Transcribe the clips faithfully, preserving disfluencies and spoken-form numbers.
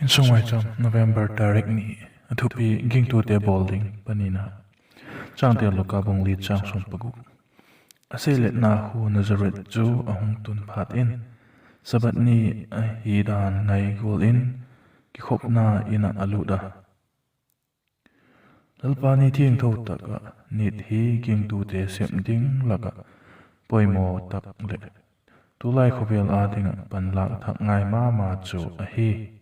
Insung Maicham, November tarik ni. A thupi: Gingtute bawl ding panina. Changtel: Luka bung li chang sawm paguk. A seiletna khu Nazareth chu a hung tun phat in, Sabbath ni ahi dan ngai gual in kikhopna In ah a lût a. Lalpa ni thiangtho tak ah nit hi gingtute sep ding lak ah poimaw tak leh tulai khawvel â ding ah panlâk thak ngai ma ma chu ahi.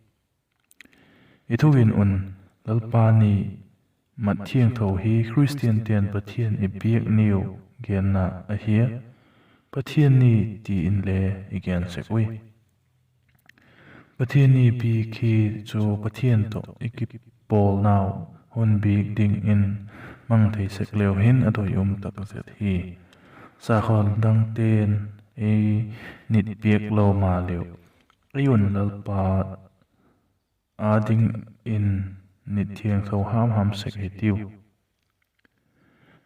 I thugen un, Lalpa ni mat thiangtho hi Khristiante'n Pathian i biak niu genna ahi a, Pathian ni ti inle i gen sek ui. Pathian ni biak hi chu Pathian tawh i kipawlnau hun biak dingin mang thei sek leu hin a doi um tak zet hi. Sakhua dangte'n ei nit biak lo maleu, ei un Lalpa â dingin nit thiangtho ham ham sek hitiu.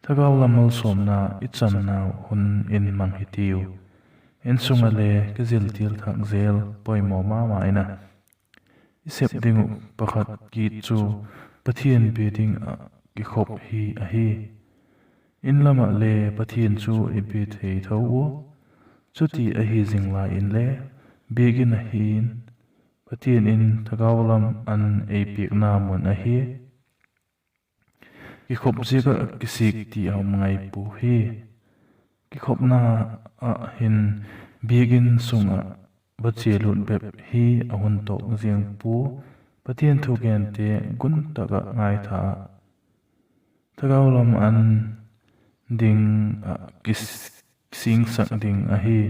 Thagau lam malsawmna i channau hun in mang hitiu. Insung ah le kizil til thak zel poimaw ma ma in a, i sep ding uh pakhat kit chu Pathian bia ding ah kikhop hi ahi. In lam ah le Pathian chu i bia thei tho ua, chuti ahi zing lai inle, biakin ahi'n, Pathian in thagau lam an ei piakna mun ahi. Kikhop ziak ah kisik ti a um ngai pua hi. Kikhopna ah hin biakin sung ah va chia lut bep hi a hun tawk ziang pua. Pathian thugente gun tak ah ngaitha ah, thagau lam an ding ah kisingsak ding ahi.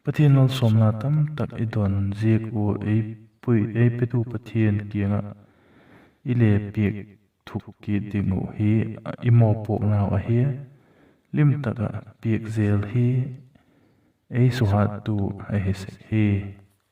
Pathian malsawmna tamtak i don ziak ua ei petu Pathian kiang ah i le piak thuk kit ding uh hi i mawpuaknau ahi. Lim tak ah piak zel hi ei suhattu ahi sek hi.